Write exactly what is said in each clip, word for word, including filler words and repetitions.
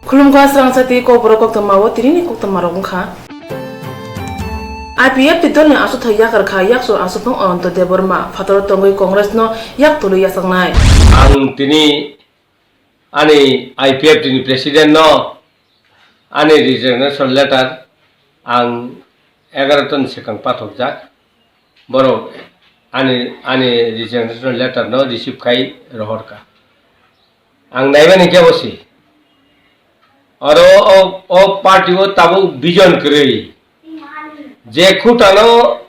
Khulumkha srangsa tei kokborok koktwma o tinini koktwma rok wngkha. I P F T dolni aswkthai yakar kha yaksur aswkphang Ananto Debbarma, phataro tongwi Congress no yak tolwi yachaknai. Ang tini ani I P F T ni president no ani resignation letter ang egaroh ton swkang pathokjak. Borok ani, ani resignation letter no receive khai rohorkha. Ang naimani khe bo si. Oro o, o party o tabuk vision kwrwi. Je khutano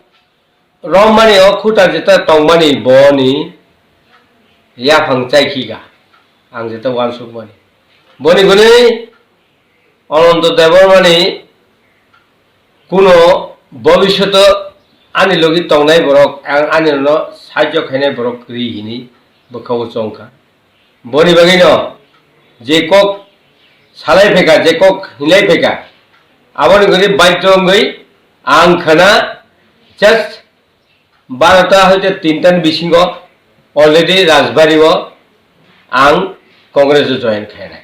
romani o khuta jeta tongmani boni yaphang chaikhiga. Ang jeta uansukmani. Boni gwnwi Ananto Debbarmani kuno bobishoto ani logi tongnai borok, ang ani no sahajyo khainai borok kwrwi hini bwkha o chongkha. Boni bagwino je kok salai phaikha, je kok hinlai phaikha, aboni gwnwi baidhyo wngwi ang khana just barota hoite tinta ni bisingo already Rajbari o ang Congress o join khainai.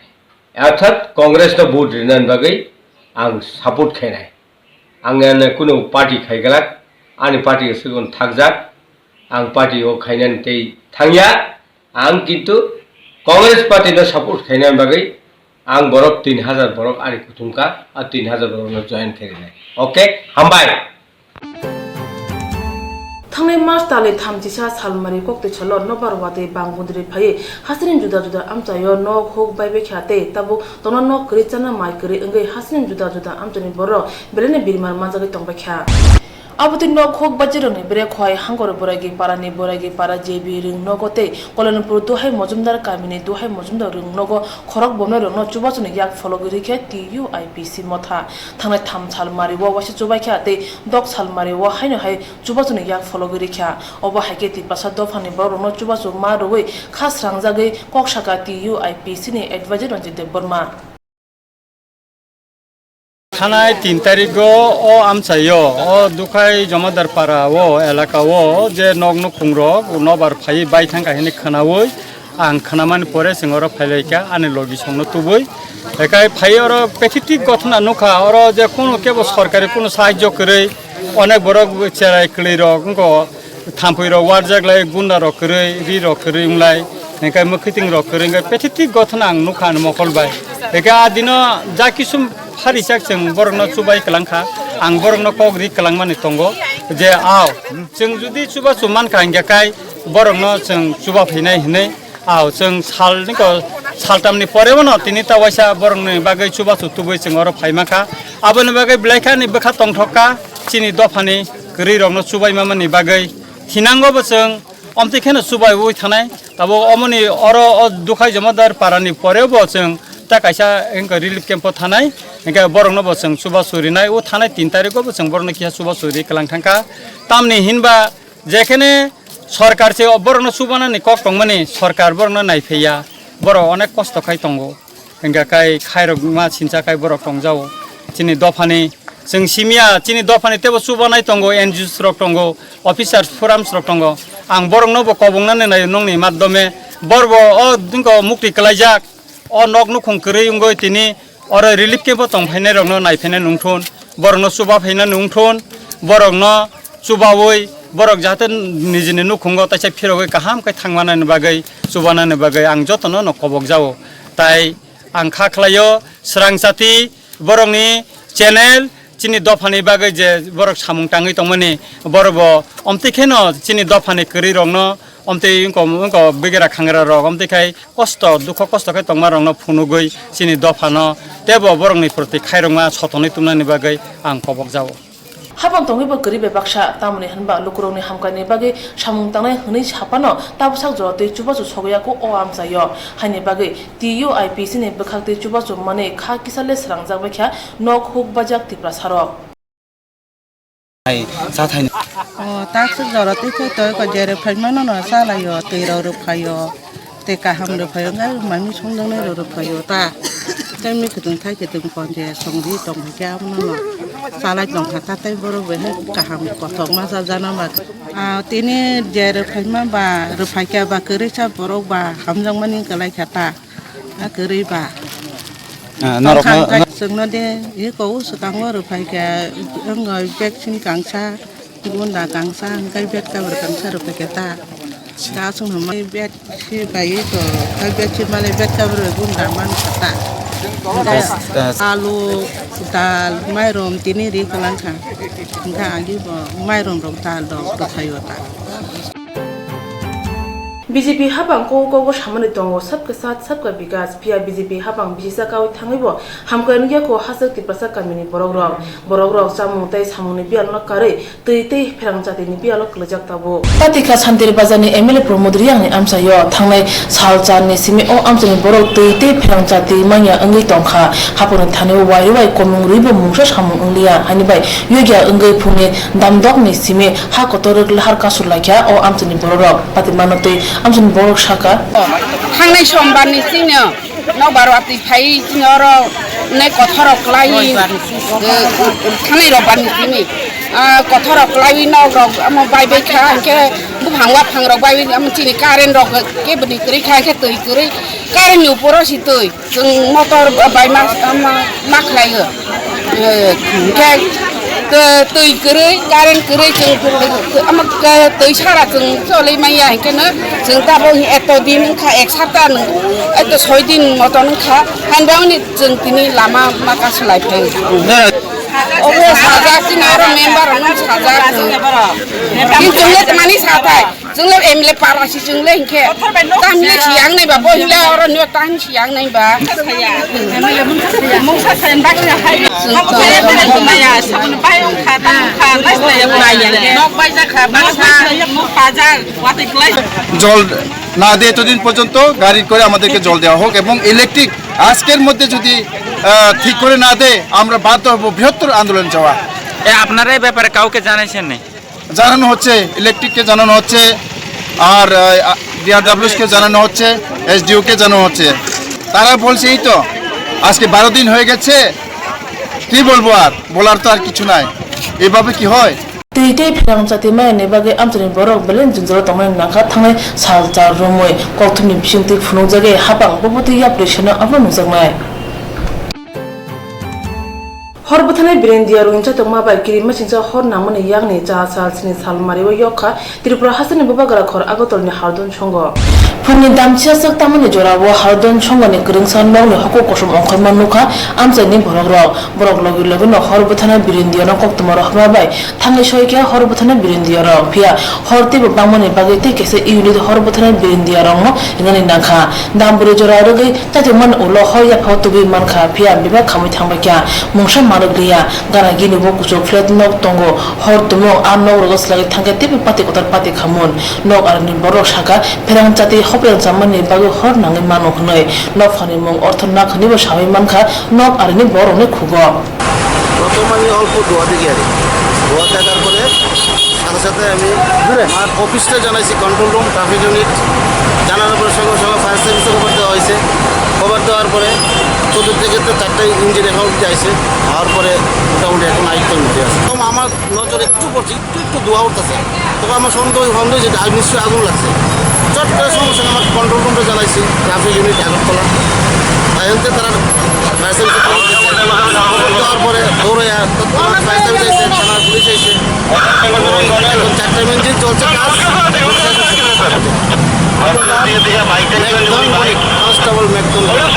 Orthat Congress no vote rinani bagwi ang support khainai. Ang ane kuno party khaiglak, ani party o swkang thakjak, ang party o khainani tei thangya, ang kintu Congress party no support khainani bagwi ang borok tin hajar borok ani kuthumkha, a tin hajar borok no join khainai. Okay, hambai. Thangnai March talni thamchisa salmari koktwi salo nobar watwi bang bundri phaiwi hasini juda juda amchaio nok huk baibai kha tei tabuk tongna nok kwrwi chana mai kwrwi wngwi hasini juda juda amchaini borok belai no birimar manjagwi tongbai kha. Abotwi nok huk bajirokni bere khwlai hangkor Boraigi parani Boraigi para J B Rwng nogo tei Kolanpur Duhai Mojumdar kamini Duhai Mojumdar Rwng nogo khorok bomnai rokno chubachuni yak phologwi rikhe T U I P C motha. Thangnai tham salmari o waisa chubaikha tei dok salmari o haino hai chubachuni yak phologwi rikha. Obo hai khe Tiprasa dophani borok rokno chubachu ma rwui kha srangjagwi kok sakha T U I P C ni advisor Ranjit Debbarma. Thanai tin tarigo o amchaio o Dukhai Jomadar para o elaka o je nok nukhung rok nobar phaiwi bai thangkha hini khwnaui ang khwnamani pore chwng oro phailaikha ani logi songno tubui. Ekai phai oro pathetic gothona nukha, oro je kunu kebo sorkari kunu sahajyo kwrwi onek borok cherai kwlwi rok wngkha. Thampui rok warjak lai, gunda rok kwrwi, ri rok kwrwi wnglai, hingke mwkhwiting rok kwrwi, hingke pathetic gothona ang nukha ani mokol bai. Hingke a dino ja kisum phari chak chwng borokno chubai kwlangkha, ang borokno kok ri kwlangmani tongo je, ao, chwng jodi chubachu mankha hingke kai borokno chwng chuba phainai hinwi, ao, chwng sal niko saltamni pore bono tini ta waisa borokni bagwi chubachu tubui chwng oro phaimankha. Aboni bagwi belai khe ani bwkha tongthokka chini dophani kwrwi rokno chubai mamani bagwi. Thinango bo chwng omtwi kheno chubaiwi thanai. Tabuk omoni oro o Dukhai Jomadar parani poreo bo chwng ta kaisa hwnkhe relief camp o thanai. Hwnkhe borokno bo chwng chubachu rinai. O thanai tin tarikgo bo chwng borokno kisa chubachu ri kwlang thangkha. Tamni hinba jekhene sorkar se borokno chubanani kok tongmani, sorkar borokno naiphaiya. Borok onek kosto khai tongo. Hingka kai khairok ma sincha kai borok tongjao. Chini dophani, chwng simiya, chini dophani tebo chubanai tongo, N G Os rok tongo, officers, forums rok tongo. Ang borokno bo kobongnani naio nongni madhyome. Borbo o dingko mukti kwlaijak, o nok nukhung kwrwi wngoi tini oro relief camp o tongphainai rokno naiphainai nungthun. Borokno chuba phainani wngthun, borokno chubaui borok jahate nijini nukhungo taisa phirogwi kaham khe thangmanani bagwi, chubanani bagwi ang jotono no kobokjao. Tai ang kha khlaio, srang chati borokni channel chini dophani bagwi je borok samung tangwi tongmani, borokbo omtwi kheno chini dophani kwrwi rokno omtwi wngko, wngko bigra khangra rok omtwi khai kosto, dukho kosto khe tongma rokno phunugwi chini dophano teibo borokni proti khairokma sotonwi tumnani bagwi ang kobokjao. Habang tongwi bo kwrwi bai baksa, tamoni hwnba lukurokni hamkrai ni bagwi samung tangnai hwnwi saphano tabwsak jora twi chubachu sogwi ya kho o amchaio. Haini bagwi T U I P C ni bwkhak twi chubachu manwi kha kisa le srangjak bai kha nok huk bajak Tiprasa rok. Hai, sa thai. O, takswk jora twi khe toi ko jere phaimano no salaio, twi rok rw phaio, tei kaham rw phaio, ngai mami songjaknai rok rw phaio ta. Tei mi kwthwng thai kwthwng ponje songdi tong hai khe abono no salai tong kha ta, tei borok bai hai kaham kothok ma cha jana ma. A, tini jere phaima ba rw phai khe ba kwrwi sa borok ba hamjakmani kwlai kha ta. A kwrwi ba. Ah, norok Tongkha no, hwnkhe no- chwngno de iko swkango rwphai khe wngwi vaccine kangsa, gunda kangsa, hwnkhe bed cover kangsa rwphai khe ta. Ta chwngno mai bed si bai iko, hwnkhe bed si male bed cover gunda man kha ta. Hwnkhe Ah, ah. Alu, dal, mairum tini ri kwlang kha. Hwnkhe agi bo mairum rok dal rok rwphaio ta. B J P hapang kogo kogo samani tongo, sabka sath, sabka bikas, phiya B J P hapang bisisa kawi thangwibo hamkrai nukya kho hachwk Tiprasa kamini borokrok. Borokrok chamung tei samungni biyalno karwi twi tei pherang jatini biyalo kwlaijak tabuk. Patikha Santir Bazarni M L A Pramod Riyangni amchaio thangnai sal charni simi o amchaini borok twi tei pherang jati manya wngwi tongkha. Haponi thani wai wai komung rwibo mungsa samung wngliya, haini bai yogya wngwi phungni damdokni simi ha kotor rwk lahar kasur laikha o amchaini bororok. Patimano tei amchaini bororok saka. Thangnai sombarni chini nokbar watwi phai chini oro nai kothorok klai, eh, thangnai robarni chini, ah, kothorok klaiwi nokrok omo bai bai kha, hinkhe buphang waphangrok bai amo chini current rok keboni kwrwi kha, hinkhe twi kwrwi currentni uporo si twi. Chwng motor bai ma, ma, ma khlaio. Eh, hwnkhe tw-, twi kwrwi, current kwrwi, chwng tw-, tw-, ama, tw-, twi sara chwng cholwi manya, hwnkhe no chwng tabuk eto din wngkha, ek sapta nwng, eto soi din moto wngkha, hwnba hwnwi chwng tini lama ma kasu lai phai. Obo sajak, chini oro member rok sajak. Chwng le tmani sathai. Chwng le M L A para si chwng le hinkhe. Tam le siyang nai ba, bo hila oro nyo tam siyang nai ba. Mungsa saya, mungsa saya, bagwi hai. Chwng Habo chwng saya, chwng bagwi chwng maya, sabun bai ong kha, tam ong kha, nai saya, nai ya. Nok bai ja kha, nok bai saya, nok paja, wati klai. জল না দিয়ে এতদিন পর্যন্ত গাড়ি করে আমাদেরকে জল দেওয়া হোক এবং ইলেকট্রিক আজকের মধ্যে যদি আহ, ঠিক করে না দেয় আমরা বাধ্য হব বৃহত্তর আন্দোলন যাওয়া। এ, আপনারা এই ব্যাপারে কাউকে জানাইছেন নি? জানানো হচ্ছে, ইলেকট্রিককে জানানো হচ্ছে, আর বিআরডব্লিউএসকে জানানো হচ্ছে, এসডিওকে জানানো হচ্ছে। তারা বলছে এই তো আজকে বারো দিন হয়ে গেছে, কি বলবো আর, বলার তো আর কিছু নাই। এভাবে কি হয়? Twi tei pherang chati maya ni bagwi amchaini borok belai jwngjalo tongmani nangkha thangnai sal char romwi kokthumni bisingtwi phunukjagwi hapang bopotwi yapri seno abo nukjaknai. Hor bwtharnai Birendia rwngchatokma bai kirima singcha hor nangmani yakni cha sal sini sal mario yokha Tripura hasteni bubagra khor Agartala ni Hardon Songho. Phungni damchiyaswk tamani jorao Hardon Songhoni kwrwngsa nokni hokuk kosom ongkhorma nukha amchaini borokrok. Borok logi logino hor bwtharnai Birendiano koktwma rohorma bai thangwi soikha hor bwtharnai Birendiarok. Phiya hor teibo bangmani bagwi tei kaisa unit hor bwtharnai Birendiyarokno rinani nangkha. Damburi jora rwgwi Chatimani ulo hor yaphao tubui mankha, phiya bebak khamwi thangbaikha. Mungsa manuk liya, gana gini bo kuchuk flat nok tongo. Hor tumung a nok rogo swlagwi thangkhe teibo pati kotor pati khamun. Nok arini borok saka, pherang chati hopreng chamani bagwi hor nangwi mano hwnwi. Nok phani mung ortho nak hwnwibo sawi mankha nok arini borokni khugo. প্রথম আমি অল্প ধোয়া দেখি আর কি। ধোয়া দেখার পরে সাথে সাথে আমি আমার অফিসটা জানাইছি, কন্ট্রোল রুম, ট্রাফিক ইউনিট। জানানোর পরে সঙ্গে সঙ্গে ফায়ার সার্ভিসে খবর দেওয়া হয়েছে। খবর দেওয়ার পরে চতুর্দিকে তো চারটে ইঞ্জিন এখন অবধি আইছে। হওয়ার পরে মোটামুটি এখন আয়ত্তের মধ্যে আছে। প্রথম আমার নজরে একটু পড়ছে, একটু একটু ধোঁয়া উঠতেছে। তবে আমার সন্দেহ, সন্দেহ যেটা আগুন, নিশ্চয়ই আগুন লাগছে। চট করে সঙ্গে সঙ্গে আমার কন্ট্রোল রুমটা জানাইছি, ট্রাফিক ইউনিট আগরতলা। তাই হচ্ছে তারা ফায়ার সার্ভিসে খবর দিচ্ছে। খবর দেওয়ার পরে দৌড়ে তৎক্ষণাৎ ফায়ার সার্ভিস আইছে, থানার পুলিশ আইছে। এখন চারটা ইঞ্জিন চলছে কাজ। মেঘধন বণিক, কনস্টেবল মেঘধন বণিক।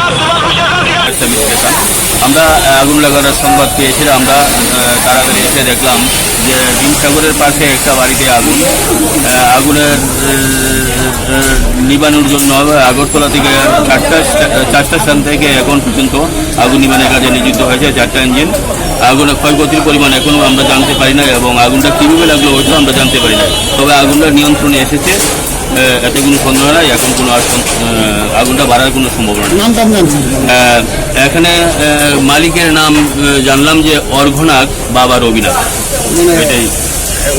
আমরা, আহ, আগুন লাগার সংবাদ পেয়েছিলাম। আমরা, আহ, তাড়াতাড়ি এসে দেখলাম যে হিমসাগরের পাশে একটা বাড়িতে আগুন। আহ, আগুনের, আহ, আহ, নিবানোর জন্য আগরতলা থেকে চারটা স্টা-, চারটা স্থান থেকে এখন পর্যন্ত আগুন নিবানোর কাজে নিয়োজিত হয়েছে চারটা ইঞ্জিন। আগুনের ক্ষয়ক্ষতির পরিমাণ এখনও আমরা জানতে পারি না এবং আগুনটা কীভাবে লাগলো ওইটাও আমরা জানতে পারি না। তবে আগুনটা নিয়ন্ত্রণে এসেছে। আহ, এতে কোনো সন্দেহ নাই, এখন কোনো আর সন-, আহ, আগুনটা বাড়ার কোনো সম্ভাবনা নেই। নাম টাম জানছেন? আহ, এখানে, আহ, মালিকের নাম, আহ, জানলাম যে অর্ঘনাথ, বাবা রবিনাথ। মানে, এটাই।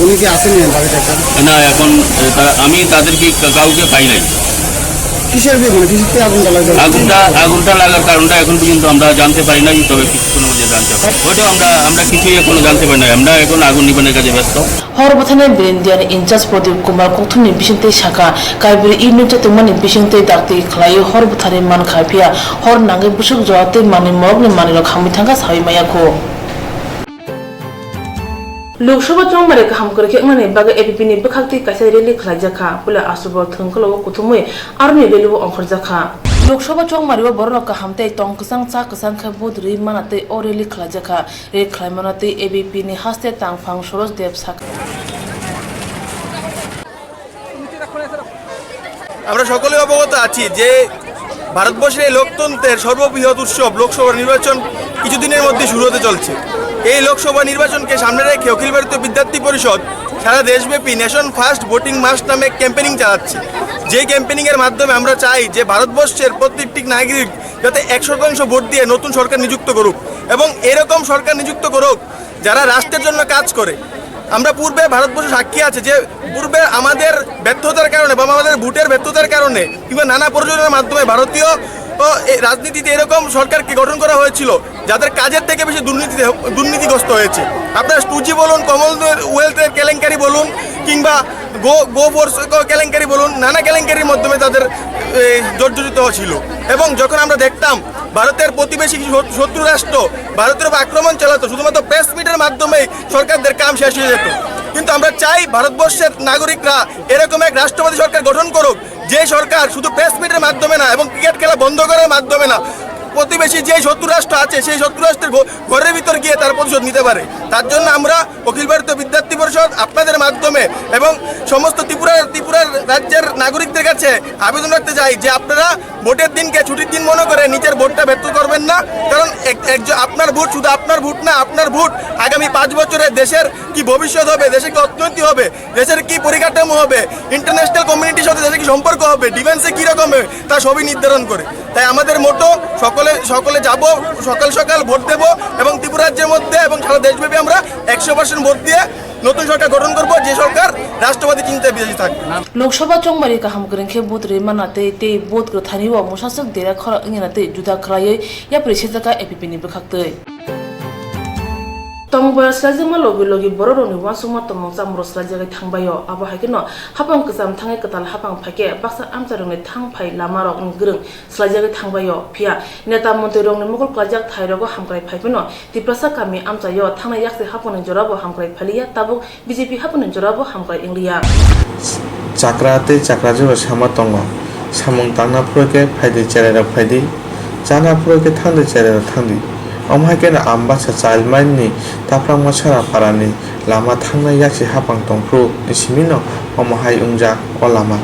উনি কি আছেন এই বাড়িতে এখন? না, এখন, আহ, তারা, আমি তাদেরকে কা-, কাউকে পাই নাই। কিসের ব্যাপারে, কিসের আগুনটা লাগলো? আগুনটা, আগুনটা লাগার কারণটা এখন পর্যন্ত আমরা জানতে পারি নাই, তবে কিছুক্ষণের মধ্যে জানতে পারি। ওইটা আমরা, আমরা কিছুই এখনো জানতে পারি নাই, আমরা এখন আগুন নিবানোর কাজে ব্যস্ত। Hor bwtharni Brindiani in charge Pradip Kumar Kokthumni bisingtwi sakha, Kaibri unit chatungmani bisingtwi dakti khlaiwi hor bwtharwi mankha, phiya hor nangwi bwswk jora tei manwi morokni manwirok hamwi thangkha sawi maya kho. Lok Sabha chongmari kaham kwrwi khe wngnani bagwi A P P ni bwkhaktwi kaisa rally khlaijakha. Puila Aswk bor thwngkhwlao kuthumwi aroni rally o ongkhorjakha. Lok Sabha chongmario bororok kaham tei tong kwchang cha kwchang khe vote rwi mana tei o rally khlaijakha. Rally khlaimano tei A P P ni haste tangphang Soroj Deb sakha. আমরা সকলে অবগত আছি যে ভারতবর্ষের এই লোকতন্ত্রের সর্ববৃহৎ উৎসব লোকসভা নির্বাচন কিছুদিনের মধ্যে শুরু হতে চলছে। এই লোকসভা নির্বাচনকে সামনে রেখে অখিল ভারতীয় বিদ্যার্থী পরিষদ সারা দেশব্যাপী নেশন ফার্স্ট ভোটিং মাস নামে ক্যাম্পেইনিং চালাচ্ছে। যে ক্যাম্পেইনিং এর মাধ্যমে আমরা চাই যে ভারতবর্ষের প্রত্যেকটি নাগরিক যাতে একশো শতাংশ ভোট দিয়ে নতুন সরকার নিযুক্ত করুক এবং এরকম সরকার নিযুক্ত করুক যারা রাষ্ট্রের জন্য কাজ করে। আমরা পূর্বে ভারতবর্ষ সাক্ষী আছে যে পূর্বে আমাদের ব্যর্থতার কারণে বা আমাদের ভোটের ব্যর্থতার কারণে কিংবা নানা প্রযোজনার মাধ্যমে ভারতীয়, ও, এ, রাজনীতিতে এরকম সরকারকে গঠন করা হয়েছিল যাদের কাজের থেকে বেশি দুর্নীতিতে, দুর্নীতিগ্রস্ত হয়েছে। আপনারা টু জি বলুন, কমনওয়েলথের কেলেঙ্কারি বলুন, কিংবা গো, গো ফোর্স ক-, কেলেঙ্কারি বলুন, নানা কেলেঙ্কারির মাধ্যমে তাদের, এ, জর্জরিত ছিল। এবং যখন আমরা দেখতাম ভারতের প্রতিবেশী শত-, শত্রু রাষ্ট্র ভারতের উপর আক্রমণ চালাতো, শুধুমাত্র প্রেস মিটের মাধ্যমেই সরকারদের কাম শেষ হয়ে যেত। কিন্তু আমরা চাই ভারতবর্ষের নাগরিকরা এরকম এক রাষ্ট্রপতি সরকার গঠন করুক, যে সরকার শুধু প্রেস মিটের মাধ্যমে না এবং ক্রিকেট খেলা বন্ধ করার মাধ্যমে না, প্রতিবেশী যে শত্রু রাষ্ট্র আছে সেই শত্রু রাষ্ট্রের ঘ-, ঘরের ভিতর গিয়ে তার প্রতিশোধ নিতে পারে। তার জন্য আমরা অখিল ভারতীয় বিদ্যার্থী পরিষদ আপনাদের মাধ্যমে এবং সমস্ত ত্রিপুরা, ত্রিপুরার রাজ্যের নাগরিকদের কাছে আবেদন রাখতে চাই যে আপনারা ভোটের দিনকে ছুটির দিন মনে করে নিজের ভোটটা ব্যর্থ করবেন না, কারণ এক-, একজন, আপনার ভোট শুধু আপনার ভোট না, আপনার ভোট আগামী পাঁচ বছরে দেশের কি ভবিষ্যৎ হবে, দেশের কি অর্থনীতি হবে, দেশের কি পরিকাঠামো হবে, ইন্টারন্যাশনাল কমিউনিটির সাথে দেশের কি সম্পর্ক হবে, ডিফেন্সে কি রকম হবে, তা সবই নির্ধারণ করে। তাই আমাদের মোটো সকলে, সকলে যাব, সকাল সকাল ভোট দেব এবং ত্রিপুরা রাজ্যের মধ্যে এবং সারা দেশব্যাপী আমরা একশো পার্সেন্ট ভোট দিয়ে নতুন সরকার গঠন করব, যে সরকার রাষ্ট্রবাদী চিন্তায় বিশ্বাসী থাকবে। Lok Sabha chongmari kaham kwrwng khe vote rwi mana tei, tei vote kwthani o mwsaswk dera khorang wngya tei juda khwlaiwi yapri sejaka A P P ni bwkhaktwi. Tongmung bai swlaijakma logi logi bororokni uansukma tongmung chamung rok swlaijagwi thangbaio. Abo hai kheno hapang kwcham thangwi kwtal hapang phaikhe baksa amchairokni thang phai lamarokni gwrwng swlaijagwi thangbaio. Phiya neta montrirokni mokol klaijak thairogo hamkrai phai phano Tiprasa kami amchaio thangnai yakse hapangni jorabo hamkrai phailiya, tabuk B J P hapangni jorabo hamkrai wngliya. Chakra tei chakrajwkno sama tongo, samung tangna phuru khe phaidi cherairok phaidi, chana phuru khe thangdi cherairok thangdi. Omo hai kheno Ambasa Child Mine ni taphrangma sara parani lama thangnai yaksi hapang tongphuru ni simino omo hai wngjak o lama.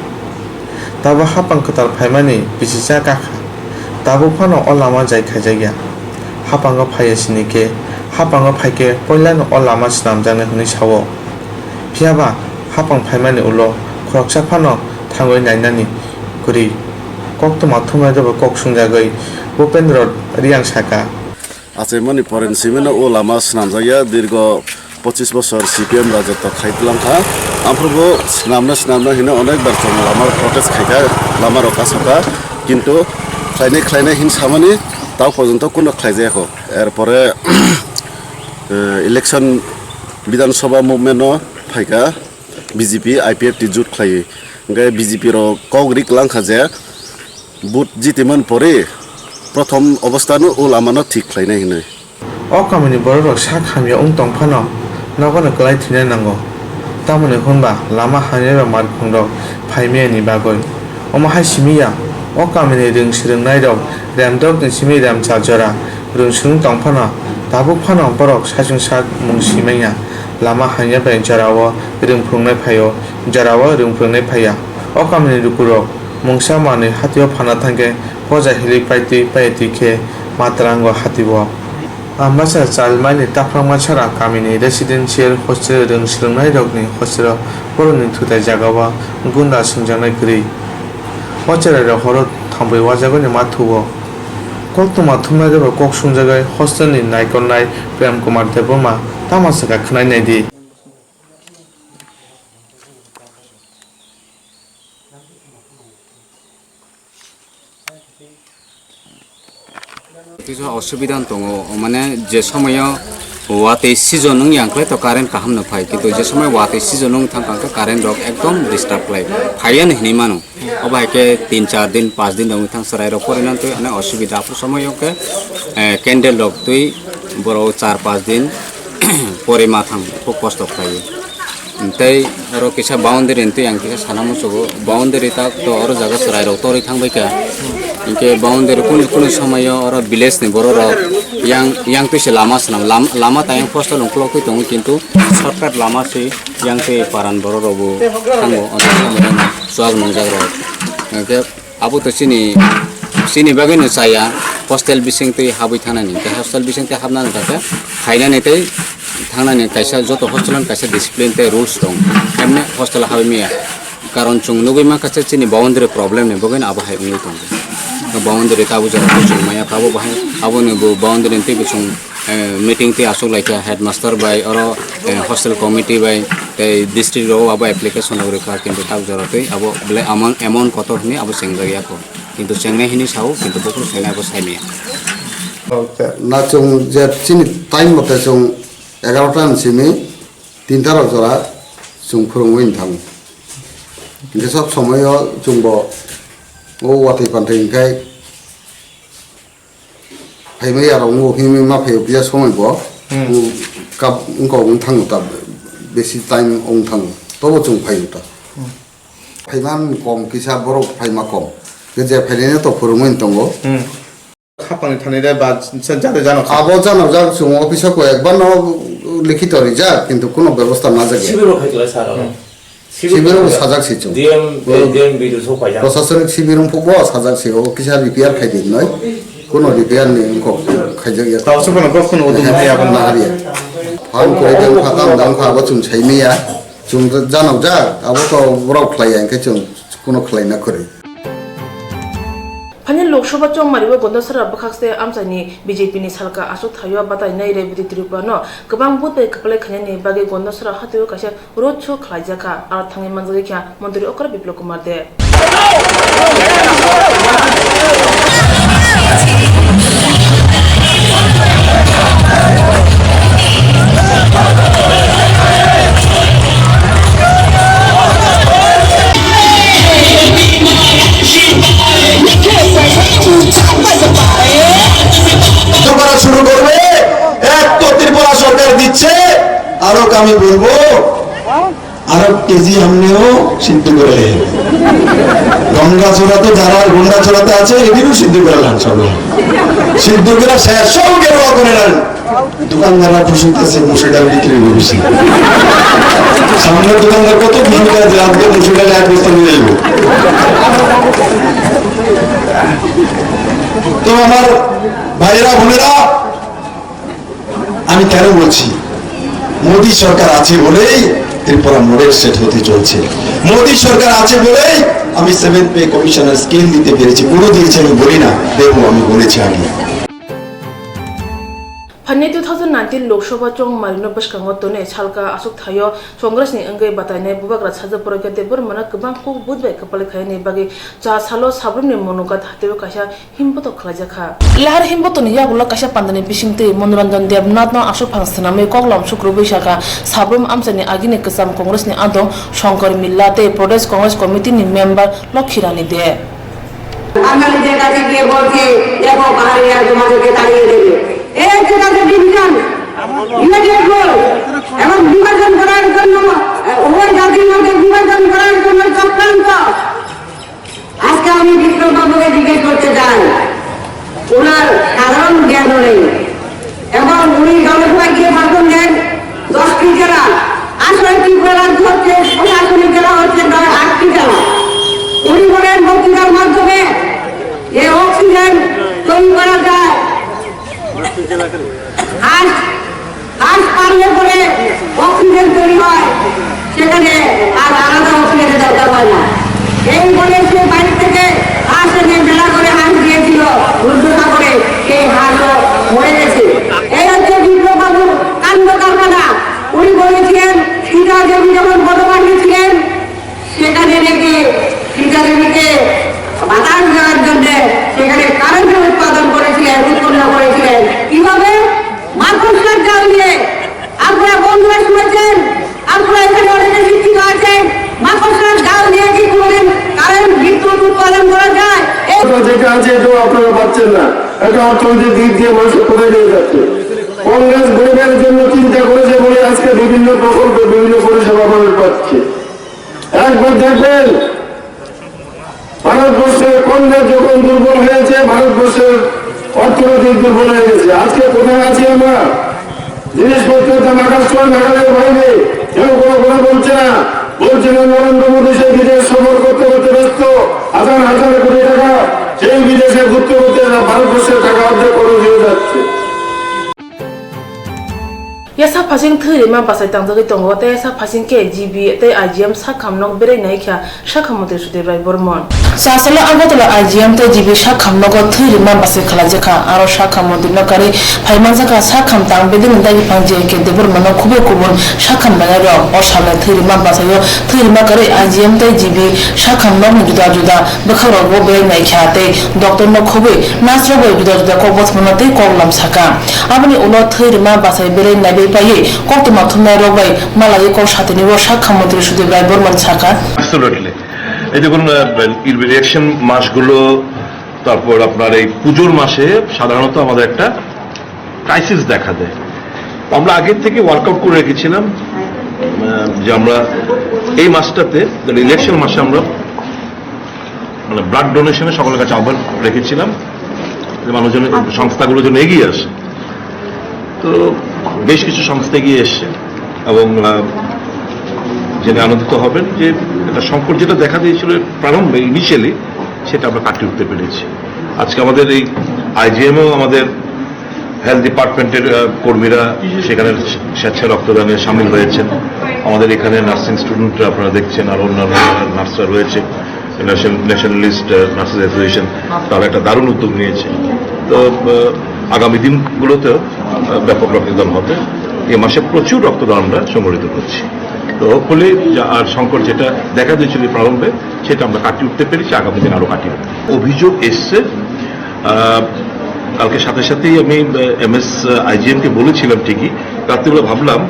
Tabuk hapang kwtal phaimani bisicha kakha. Tabuk phano o lama jai khaijakya. Hapango phaiya sini khe, hapango phaikhe poilano o lama swnamjaknai hwnwi sao. Phiyaba hapang phaimani ulo khoroksa phano thangwi nainani kwrwi. Koktwma thumnairokbo kok swngjagwi Bhupendra Reang saka. Achaimani poren simino o lama swnamjakya, dirgo pochis bosor C P M rajotwo khai twlang kha. Aphuru bo swnamna swnamna hino onek bar chwng lama protest khai kha, lama rok asakha, kintu khlainai khlainai hin samani tao porjonto kuno khlaijakha. Erpore, eh, election Bidhan Sabha movement no phaikha B J P I P F T jut khlaiwi. Hwnkhe B J P rok kok rik langkha je, vote jitiman pore prothom obostano o lamano thik khlainai hwnwi. O kamini bororok sak hamya wng tong phano nogono kwlai thwina nango. Tamoni hwnba lama hamyarok markhungrok phai mayani bagwi. Omo hai simi ya, o kamini rwng swrwngnairok remdokni simi remcha jora rwng swrwng tong phano tabuk phano borok saichung sak mung si manya. Lama hamya bai jorao rwng phwrwngnai phaio, jorao rwng phwrwngnai phaiya. O kamini lukurok mungsa manwi hatio phana thangkhe poja hili paitwi paitwi khe matrango hatio. Ambasa Chalmaini taphrangma sara kamini residential hostel rwng swrwngnairokni hostel-o borokni thutai jagao gunda swngjaknai kwrwi. O cherairok horo thambwi wajagwini ma thugo. Koktwma thumnairokbo kok swngjagwi hostel-ni naikolnai Prem Kumar Debbarma tamo sakha khwnai naidi. Kisa osubida wng tongo, mane je somoyo watwi season wng yang khlai to current kaham no phai, kintu je somoy watwi season wng thang kha current rok ekdom disturb khlai, phaiya no hinwi mano. Obo hai khe tin char din, panch din rok wng thang, chwrai rok pori nang twi, ane osubida. Aphuru somoyo khe, eh, candle rok twi borok char panch din pori ma thang, khub kosto khlai. Tei oro kisa boundary hwntwi ang kisa sana muchugo, boundary tak to oro jaga chwrai rok torwi thang bai kha. Hinkhe boundary kunu kunu somoyo oro village ni borok rok yang, yang twi se lama swnam, lam-, lama tayang poster lung kolok twi tongo, kintu shortcut lama se yang twi paran borok rok bo thango, oro somoyo chuak nungjak rok. Hinkhe Abo to chini, chini bagwi no chaya, hostel bising twi habwi thangnani, tei hostel bising twi habnani khe khainani tei thangnani kaisa joto hostel ni kaisa discipline tei rules tong, emne hostel habwi maya. Karon chwng nugwi mankha se chini boundary problem ni bagwi no abo hai wngwi tongo. Boundary tabuk jora chwng maya kha abo bahai, aboni bo boundary ni twi bo chwng eh, meeting twi aswk lai kha headmaster bai, oro, eh, hostel committee bai, tei district rok abo application rok rwkha, kintu tak jora twi abo belai amon, amon kotor hwnwi abo chengjak ya kho, kintu chengnai hwnwi sao, kintu buphuru chengnai abo sai maya. Na chwng je chini time mote chwng egarota ni simi tinta rok jora chwng phwrwngwi thango, hinkhe sob somoyo chwngbo o watwi pantwi hinkhe phaimaya rok wngwi ma phaio kisa somoi bo. Hmm. Wng kap wngkok wng thango ta besi time wng thango tobo chwng phaio ta. Hmm. Phaiman kom kisa borok phaima kom. Je phainai to phwrwngwi tongo. Hmm. Khapangni thani de ba jate jano kha. Abo jano jak chwng office o ko ekbar no likhito rijak kintu kuno bebosta najak ya. Sibiro khai tole sir oro. Hmm. Sibir bo sajak si chwng. D M, eh, D M B D O sok paijak. Prosasonik sibir wng phukbo sajak si, o kisa repair khai di noi. Kuno repair ni wngkok khaijak ya. Tao se kono kok kuno udum ya, na hari ya. Phang kore dang pha, kam dang pha, abo chwng sai maya. Chwng janok jak, abo to borok khlai ya, hinkhe chwng kuno khlai na kwrwi. Phaini Lok Sabha chongmari o Gondasara bwkhakste amchaini B J P ni salka aswk thaio batainai Rebati Tripura no kwbang vote bai kwplai khainani bagwi Gondasara hatio kaisa road show khlaijakha, aro thangwi manjagwi kha Montri Okra Biplab Kumar Deb. করা শুরু করবে, এক তো ত্রিপুরা সরকার দিচ্ছে, আরো আমি বলবো, আরো কেজি আমনেও সিদ্ধ করে লেন। গঙ্গাচড়া তো যারা গঙ্গাচড়াতে আছে, এদেরও সিদ্ধ করে লান সব। সিদ্ধ করে শেষ, সব গেরুয়া করে লান। দোকানদাররা খুশি হইতেছে, মসুর ডাল বিক্রি হইব বেশি। সামনের দোকানদার কত খুশি হইতেছে, আজকে মসুর ডাল এক বস্তা নিয়ে যাইব। তো আমার ভাইরা, বোনেরা, আমি কেন বলছি, মোদী সরকার আছে বলেই ত্রিপুরা মডেল স্টেট হতে চলছে। মোদী সরকার আছে বলেই আমি সেভেন পে কমিশনার স্কেল দিতে পেরেছি। পুরো দিয়েছি আমি বলি না, দেবো, আমি বলেছি আগে। Phaini two thousand nineteen Lok Sabha chongmarino bwskango tonwi salka aswk thaio Congress ni wngwi batainai Bubagra Sajak Pragya Debbarmano kwbang kuk vote bai kwplai khainani bagwi cha salo Sabroomni Monogat hatio kaisa himbotok khlaijak kha. Lahar himbotokni yagulo kaisa pandani bisingtwi Manoranjan Debnathno aswk phang swnamwi koklam sukrubwi sakha, Sabroom amchaini agini kwcham Congressni adong Shankar Milla tei Pradesh Congress Committeeni member Lokhirani Deb. বাঙালিদের কাছে গিয়ে বলছে, "দেখো, পাহাড়িরা তোমাদেরকে তাড়িয়ে দেবে।" এই যে তাদের ডিভিশন, ইউএনএফ এবং বিভাজন করার জন্য, উভয় জাতির মধ্যে বিভাজন করার জন্য চক্রান্ত। আজকে আমি বিপ্লব বাবুকে জিজ্ঞেস করতে চাই, ওনার সাধারণ জ্ঞান নেই এবং উনি জনসভায় গিয়ে ভাষণ দেন দশটি জেলা, আসলে ত্রিপুরা রাজ্য হচ্ছে প্রশাসনিক জেলা হচ্ছে প্রায় আটটি জেলা। উনি বলেন বক্তৃতার মাধ্যমে যে অক্সিজেন তৈরি করা যায়, হাঁস, হাঁস পাললে পরে অক্সিজেন তৈরি হয়, সেখানে আর আলাদা অক্সিজেনের দরকার হয় না। এই বলে সে বাইরে থেকে হাঁস এনে মেলা করে হাঁস দিয়েছিল রুদ্রসাগরে, সেই হাঁসও মরে গেছে। এই হচ্ছে বিপ্লব বাবুর কাণ্ড কারখানা। উনি বলেছিলেন, সীতা দেবী যখন বনবাসে ছিলেন, সেখানে রেখে সীতাদেবীকে বাতাস দেওয়ার জন্য সেখানে কারেন্ট উৎপাদন করেছিলেন, উৎপন্ন যেটা আছে, এটাও আপনারা পাচ্ছেন না। এটা অর্থনৈতিক দিক দিয়ে মানুষকে কোথায় নিয়ে যাচ্ছে? কংগ্রেস গরিবের জন্য চিন্তা করেছে বলে আজকে বিভিন্ন প্রকল্প, বিভিন্ন পরিষেবা মানুষ পাচ্ছে। একবার দেখবেন, ভারতবর্ষের কংগ্রেস যখন দুর্বল হয়েছে, ভারতবর্ষের অর্থনৈতিক দুর্বল হয়ে গেছে। আজকে কোথায় আছি আমরা? জিনিসপত্রের দাম আকাশ ছোঁয়া, নাগালের বাইরে। কেউ কোনো কথা বলছে না। বলছে না, নরেন্দ্র মোদী সেই বিদেশ সফর করতে করতে ব্যস্ত, হাজার হাজার কোটি টাকা সেই বিদেশে ঘুরতে ঘুরতে না, ভারতবর্ষের টাকা অর্ধেক খরচ হয়ে যাচ্ছে। Yasa phasing thwi rima bachai tangjagwi tongo, tei yasa phasing khe G B tei I G M sakham nok berai nai kha sakha mantri Sudip Rai Bormon. Chasalo Agartala I G M tei G B sakham nogo thwi rima bachai khlaijakha. Aro sakha mantri no karwi phaimanjakha sakham tang bedini dagi phang J K Debbarma no khubui kubun sakham nainai rok. O salni thwi rima bachaio thwi rima karwi I G M tei G B sakham nokni juda juda bwkhakrokbo berai nai kha tei doctor no khubui nurse rok bai juda juda kok bothono tei kok lam sakha. Aboni ulo thwi rima bachai berai naibai paiwi koktwma thumnai rok bai malaiwi kok satini o sakha mantri Sudip Rai Bormon sakha. Absolutely. এই দেখুন, আহ, ইলেকশন মাসগুলো, তারপর আপনার এই পুজোর মাসে সাধারণত আমাদের একটা ক্রাইসিস দেখা দেয়। তো আমরা আগের থেকে ওয়ার্কআউট করে রেখেছিলাম, আহ, যে আমরা এই মাসটাতে, মানে ইলেকশন মাসে আমরা মানে ব্লাড ডোনেশনে সকলের কাছে আহ্বান রেখেছিলাম যে মানুষজন, সংস্থাগুলো যেন এগিয়ে আসে। তো বেশ কিছু সংস্থা এগিয়ে এসছে এবং, আহ, জেনে আনন্দিত হবেন যে একটা সংকট যেটা দেখা দিয়েছিল প্রারম্ভে, ইনিশিয়ালি, সেটা আমরা কাটিয়ে উঠতে পেরেছি। আজকে আমাদের এই আইজিএমও আমাদের হেলথ ডিপার্টমেন্টের, আহ, কর্মীরা সেখানে স্বেচ্ছায় রক্তদানে সামিল হয়েছেন। আমাদের এখানে নার্সিং স্টুডেন্টরা আপনারা দেখছেন, আর অন্যান্য নার্সরা রয়েছে, ন্যাশন-, ন্যাশনালিস্ট, আহ, নার্সেস অ্যাসোসিয়েশন, তারা একটা দারুণ উদ্যোগ নিয়েছে। তো, আহ, আগামী দিনগুলোতেও, আহ, ব্যাপক রক্তদান হবে। এ মাসে প্রচুর রক্তদান আমরা সংগঠিত করছি। তো হোপফুলি, যা-, আর সংকট যেটা দেখা দিয়েছিল প্রারম্ভে, সেটা আমরা কাটিয়ে উঠতে পেরেছি, আগামী দিন আরও কাটিয়ে উঠবো। অভিযোগ এসছে, আহ, কালকে সাথে সাথেই আমি, আহ, এমএস আইজিএমকে বলেছিলাম ঠিকই, রাত্রিবেলা ভাবলাম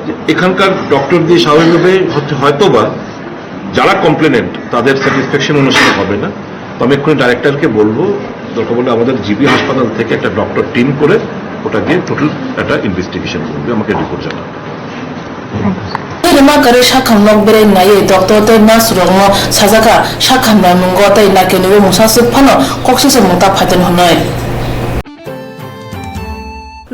যে এখানকার ডক্টর দিয়ে স্বাভাবিকভাবে হয়তো, হয়তো বা যারা কমপ্লেনেন্ট তাদের স্যাটিসফ্যাকশন অনুসারে হবে না। তো আমি এক্ষুনি ডাইরেক্টরকে বলবো, দরকার বলে আমাদের জিবি হাসপাতাল থেকে একটা ডক্টর টিম করে ওটা দিয়ে টোটাল একটা ইনভেস্টিগেশন করবে, আমাকে রিপোর্ট জানাবে। Rima karwi sakham nok berai naiwi doctor tei nurse rokno sajakha sakham naimungo tei nakinwi mungsa swk phano koksisomung ta phaitani hwnwi.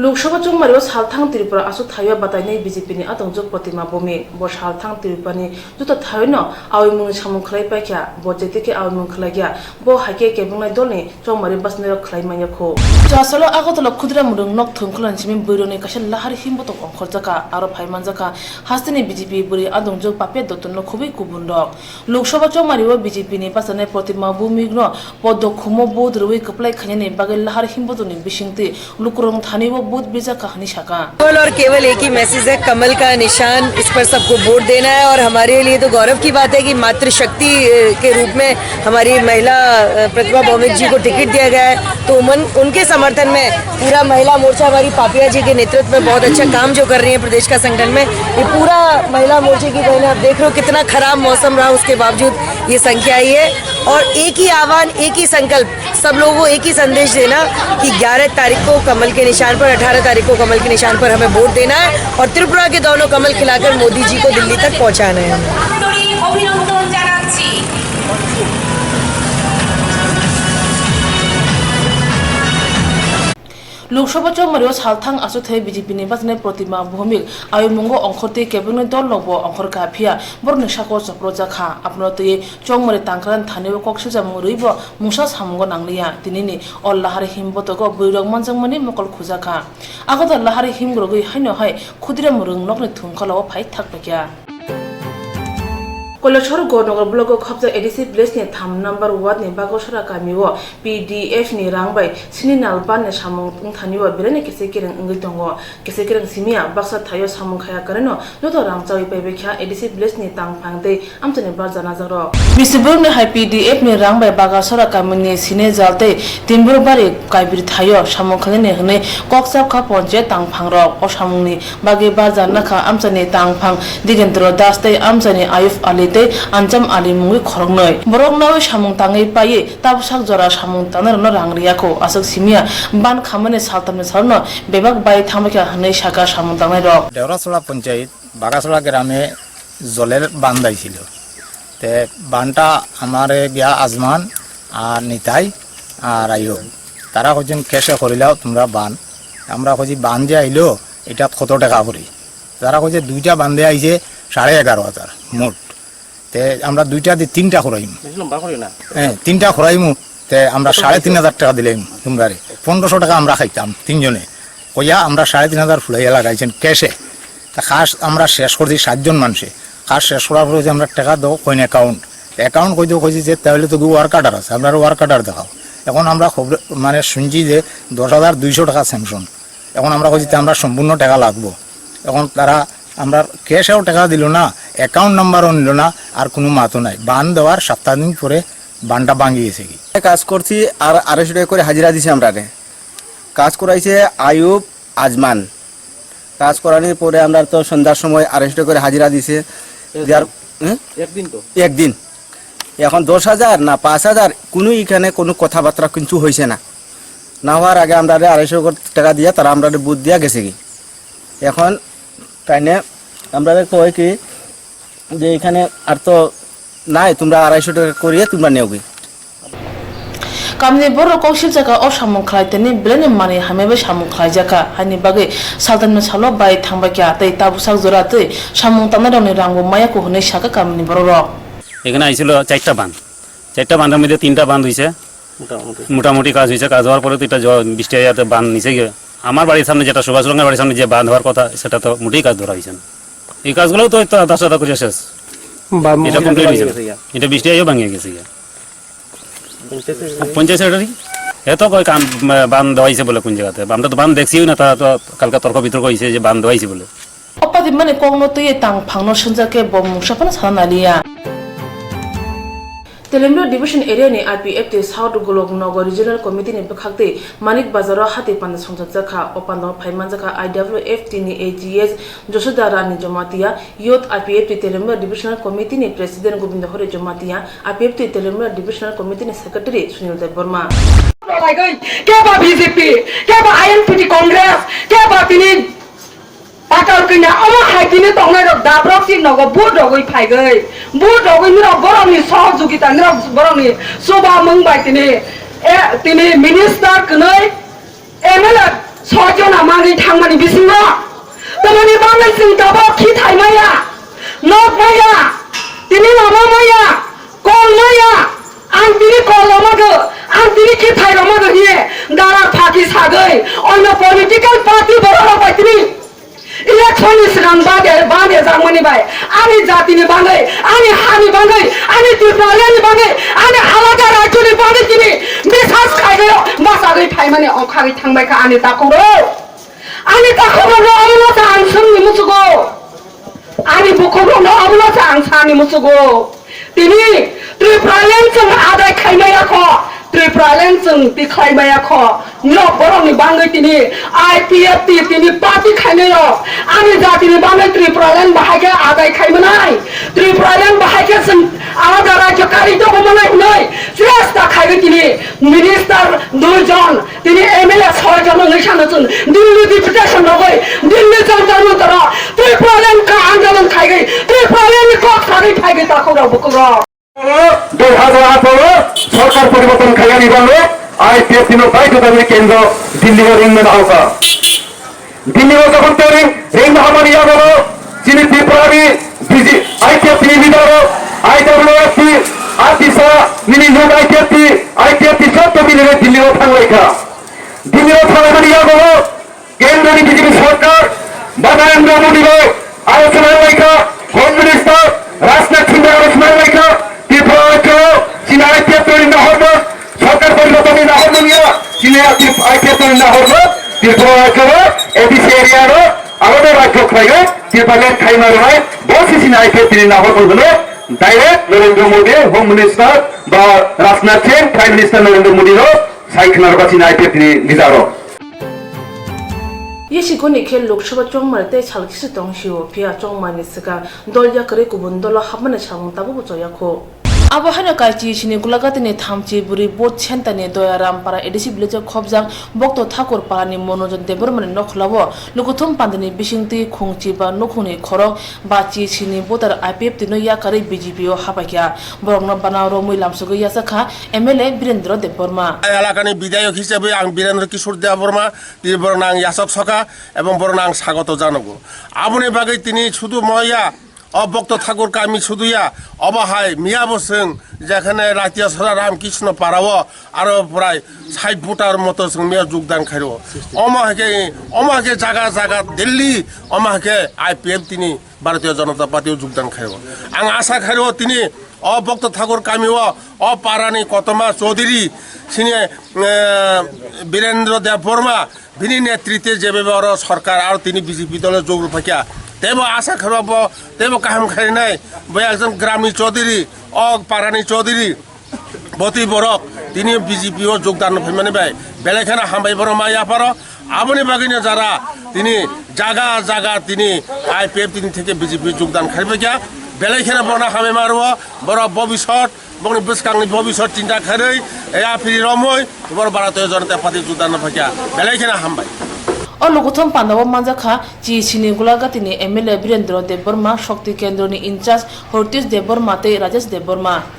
Lok Sabha chongmario salthang Tripura aswk thaio batainai B J P ni adongjwk Protima Bhowmik. Bo salthang Tripura ni joto thaiono awi mungni samung khlai paikha, bo jetikhe awi mung khlaikha, bo haikhe kebwngnai dolni chongmari bwsnirok khlai manya kho. Chasalo Agartala Khudiram Rwng nok thwngkhwlani simi bwrwini kaisa lahar himbotok ongkhorjakha, aro phai manjakha hasteni B J P bwrwi adongjwk Papia Dotto no khobwi kubun rok. Lok Sabha chongmario B J P ni bachanai Protima Bhowmik no poddo khumo vote rwui kwplai khainani bagwi lahar himbotokni bisingtwi lukurokni thani o vote birjakha hwnwi sakha. केवल और केवल एक ही मैसेज है, कमल का निशान, इस पर सबको वोट देना है। और हमारे लिए तो गौरव की बात है कि मातृशक्ति, अ, के रूप में हमारी महिला, अ, प्रतिभा भौमिक जी को टिकट दिया गया है, तो उमन-, उनके समर्थन में पूरा महिला मोर्चा हमारी पापिया जी के नेतृत्व में बहुत अच्छा काम जो कर रही है प्रदेश का संगठन में, ये पूरा महिला मोर्चे की बहनें आप देख रहे हो कितना खराब मौसम रहा, उसके बावजूद ये संख्या आई है। और एक ही आह्वान, एक ही संकल्प, सब लोगों को एक ही संदेश देना कि ग्यारह तारीख को कमल के निशान पर, अठारह तारीख को कमल के निशान पर हमें वोट देना है और त्रिपुरा के दोनों कमल खिलाकर मोदी जी को दिल्ली तक पहुंचाना है हमें। অভিনন্দন জানাচ্ছি। Lok Sabha chongmario salthang aswk thai B J P ni bachanai Protima Bhowmik awi mungo ongkhortwi kebengni dol rokbo ongkhorkha, phiya borokni sako chopro jakha. Abono twiwi chongmari tangkrani thani o kok sijamung rwibo mungsa samungo nangliya. Tinini o lahar himbotogo bwrwirok manjakmani mokol khujakha. Agartala lahar himrogwi haino hai Khudiram Rwng nokni thwngkhwlao phai thak paikha. Koilashahar Gornagar block o khopjak A D C village ni tham number ward ni Bagasora kami o P D F ni rang bai sini nal ban ni samung wngthani o belai no kisa kereng wngwi tongo. Kisa kereng simi ya baksa thaio samung khaya kwrwino joto rang chawi paibai kha A D C village ni tangphang tei amchaini barja najakrok. Bisi borokni hai P D F ni rang bai Bagasora kamini Sinejal tei Timburbari Kaibri thaio samung khlainani hwnwi kok chapkha ponchayat tangphangrok. O samungni bagwi barja nakha amchaini tangphang Digendra Das tei amchaini Ayub Ali tei Anjam Ali mungwi khoroknwi. Borok nawi samung tangwi paiwi tabwsak jora samung tangnairokno rang riyakho. Aswk simiya ban khamani saltamni salono bebak bai thangbaikha hwnwi sakha samung tangnairok. Deorasla Panchayat Bagasla grame জলের বান দাইছিল। তে বানটা আমারে গিয়া আজমান আর নিতাই আর আইব, তারা কইছেন, "কেসে করিলাও তোমরা বান।" আমরা কইছি, "বান যে আইলো, এটা কত টাকা করি?" তারা কইছে, "দুইটা বান্ধে আইছে সাড়ে এগারো হাজার মোট।" তে আমরা দুইটা দি তিনটা করাইমু। বেশি লম্বা করিও না। হ্যাঁ, তিনটা করাইমু। তে আমরা কত সাড়ে তিন হাজার টাকা দিলাম তোমরারে। পনেরোশো টাকা আমরা খাইতাম তিনজনে। কইয়া আমরা সাড়ে তিন হাজার ফুলাইয়া লাগাইছেন কেসে। তা কাজ আমরা শেষ করছি সাতজন মানুষে। কাজ শেষ করার পরে যে আমরা টাকা দেবো কইন অ্যাকাউন্ট। অ্যাকাউন্ট কইতে কইছি যে তাহলে তো ওয়ার্ক অর্ডার আছে, আপনারা ওয়ার্ক অর্ডার দেখাও। এখন আমরা খবর মানে শুনছি যে দশ হাজার দুইশো টাকা স্যাংশন। এখন আমরা কইছি যে আমরা সম্পূর্ণ টাকা লাগবো। এখন তারা আমরা ক্যাশেও টাকা দিল না, অ্যাকাউন্ট নাম্বারও নিল না, আর কোনো মাতও নাই। বান দেওয়ার সপ্তাহ দিন পরে বানটা ভাঙি গেছে কি। কাজ করছি আর আড়াইশো টাকা করে হাজিরা দিছে আমরারে। কাজ করাইছে আয়ুব আজমান। কাজ করানোর পরে আমরা তো সন্ধ্যার সময় আড়াইশো টাকা করে হাজিরা দিছে। এ যার, হুম? একদিন তো? একদিন। এখন দশ হাজার না পাঁচ হাজার, কোনো এখানে কোনো কথাবার্তা কিছু হয়েছে না। না হওয়ার আগে আমরারে আড়াইশো টাকা দিয়া তারা আমরারে বুট দিয়া গেছে কি। এখন তাই না, আমরারে কয় কি যে এখানে আর তো নাই, তোমরা আড়াইশো টাকা করিয়ে তোমরা নেও কি। Kamini borok kok sibjak kha, o samung khlai tini belai ni manwi hamya bai samung khlai jak kha. Haini bagwi saltamni salo bai thang bai kha tei tabuksak jora tei samung tangnai rokni rang bo maya kho hwnwi sa kha kamini borok rok. এখানে আইছিল চারটা বান, চারটা বানের মধ্যে তিনটা বান হইছে। মোটামুটি। মোটামুটি কাজ হয়েছে, কাজ হওয়ার পরে তো এটা জ-, বৃষ্টি হয়ে যাতে বান নিচে গিয়ে আমার বাড়ির সামনে, যেটা সুভাষ রঙের বাড়ির সামনে যে বান হওয়ার কথা, সেটা তো মোটেই কাজ ধরা হয়েছে না। এই কাজগুলোও তো, তো আধা সাদা করে শেষ। বাম-, এটা কমপ্লিট হয়েছে না। এটা বৃষ্টি হয়েও ভাঙিয়ে গেছে গিয়া। পঞ্চায়েত সেক্রেটারি? এ তো কয় কাম, আহ, বান দেওয়া হয়েছে বলে কোন জায়গাতে? আমরা তো বান দেখছিও না, তারা তো কালকে তর্ক বিতর্ক হয়েছে যে বান দেওয়া হয়েছে বলে। O patimani kokno twiwi tang phangno swngjak khe bo mungsa phano sana naliya. Telemra Division area ni I P F T South Golok Nagar Regional Committee ni bwkhak tei Manik Bazar o hati panda songchapjak kha. O panda o phai manjak kha I W F T ni A G S Josoda Rani Jamatia, Youth I P F T Telemra Divisional Committee ni President Gobindo Hari Jamatia, I P F T Telemra Divisional Committee ni Secretary Sunil Debbarma. Keba B J P, keba I N P T Congress, keba tini Patal kanya omo hai tini tongnai rok dabrok si nogo vote rogwi phaigwi. Vote rogwi norok borokni sohojogita, norok borokni chuba mung bai tini, e, tini minister kwnwi M L A soi jona manwi thangmani bisingo. Tamoni bagwi chwng tabok khi thai maya, nok maya, tini lama maya, kol maya, ang tini kol lama do, ang tini khi thai lama do hiye dara phaki sagwi, onno political party borok rok bai tini. Election ni swkang bade, bade jakmani bai, ani jati ni bagwi, ani ha ni bagwi, ani Tipraland ni bagwi, ani alada rajyo ni bagwi tini bisas khaigwi bachagwi phaimani ongkhagwi thangbai kha ani takhuk rok. Ani takhuk rok no omo no sa ang swngni muchugo. Ani bukhuk rok no omo no sa ang sani muchugo. Tini Tipraland chwng adai khaimaya kho, Tipraland chwng tikhlaimaya kho. Norok borokni bagwi tini I P F T tini party khainai rok. Ani jatini bagwi Tipraland bahai khe adai khaimanai. Tipraland bahai khe chwng alada rajyo kari tongmanai hwnwi chesta khaiwi tini minister dui jon Tini M L A soi jon wngwi sano chwng Delhi deputation rogwi, Delhi Jantar Mantar o Tipraland ka andolon khaigwi, Tipraland ni kok sagwi phaigwi takhuk rok bukhuk rok. Dui hajar atharo sorkar poriborton khaiyani bagwi I P F T no baidhyo khaigwi kendro Delhi o ringmani ahokha. Delhi o jokhon tei ring, ring mahamani yago chini Tripura ni B J, I P F T ni leader rok, I W F T, Atisa, nini youth I P F T, I P F T joto mili Delhi o thanglaikha. Delhi o thanglaimani yago kendro ni B J P sorkar ba Narendra Modi bai alochona laikha, Home Minister Rajnath Singh bai alochona laikha, Tripura rajyo chini I P F T ni nahorma, sorkar poriborton ni nahorma niya, chini I P F T ni nahorma, Tripura rajyo A D C area ro, alada rajyo khlaiwi, Tipraland khaima rwnai, bo se chini I P F T ni nahorma hwno, direct Narendra Modi, Home Minister ba Rajnath Singh, Prime Minister Narendra Modi ro, sai khna rwkha chini I P F T ni leader ro. Yasi goni khe Lok Sabha chongmani tei sal kisa tong sio, phiya chongmani swkang dol yakarwi kubun dolo hapmani samung tabukbo choyakho. Abo haino kaichi sini Gulagati ni thamchi bwrwi vote center ni Doyaram para A D C village o khobjak Bokto Thakur para ni Monojon Debbarma ni nokhla o lukuthum panda ni bisingtwi khungchi ba nukhung ni khorok ba chi sini voter I P F T no yakarwi B J P o hapaikha. Borokno bana romwi lamsogwi yachakha M L A Birendra Debbarma. Elakani bidayok hisabe ang Birendra Kishore Debbarma, tini borokno ang yachak soka ebong borokno ang sagoto janogo. Aboni bagwi tini sudu moya, o Bokto Thakur kami sudu ya, obo hai miyabo chwng jekhane Ratiasora Ramkrishna Parao aro prai sait voter moto chwng miya jogdan khairo. Omo hai khe, omo hai khe jaga jaga Delhi, omo hai khe I P F tini Bharatiya Janata Party o jogdan khairo. Ang asa khairo tini o Bokto Thakur kami o, o parani kotoma Chaudhary sini, eh, Birendra Debbarma bini netritwe jebebe oro sorkar aro tini B J P dolo jogro phaikha. Tebo asa khairo bo, tebo kaham khainai bo ekjon gramni Chaudhary, o parani Chaudhary. Botwi borok tini B J P o jogdan no phaimani bai belai kheno hambai borok ma yapharo. Aboni bagwino jara tini jaga jaga tini I P F tini theke B J P jogdan khaibaikha. Belai kheno borokno hambai ma rwo, borok bobisot, bokni bwskangni bobisot chinta kharwi, e aphiri romwi borok Bharatiya Janata Party jogdan no phaikha. Belai kheno hambai. O lukuthum pandao manjakha G C ni Gulagati ni M L A Birendra Debbarma, Shakti Kendra ni in charge Hortish Debbarma tei Rajesh Debbarma.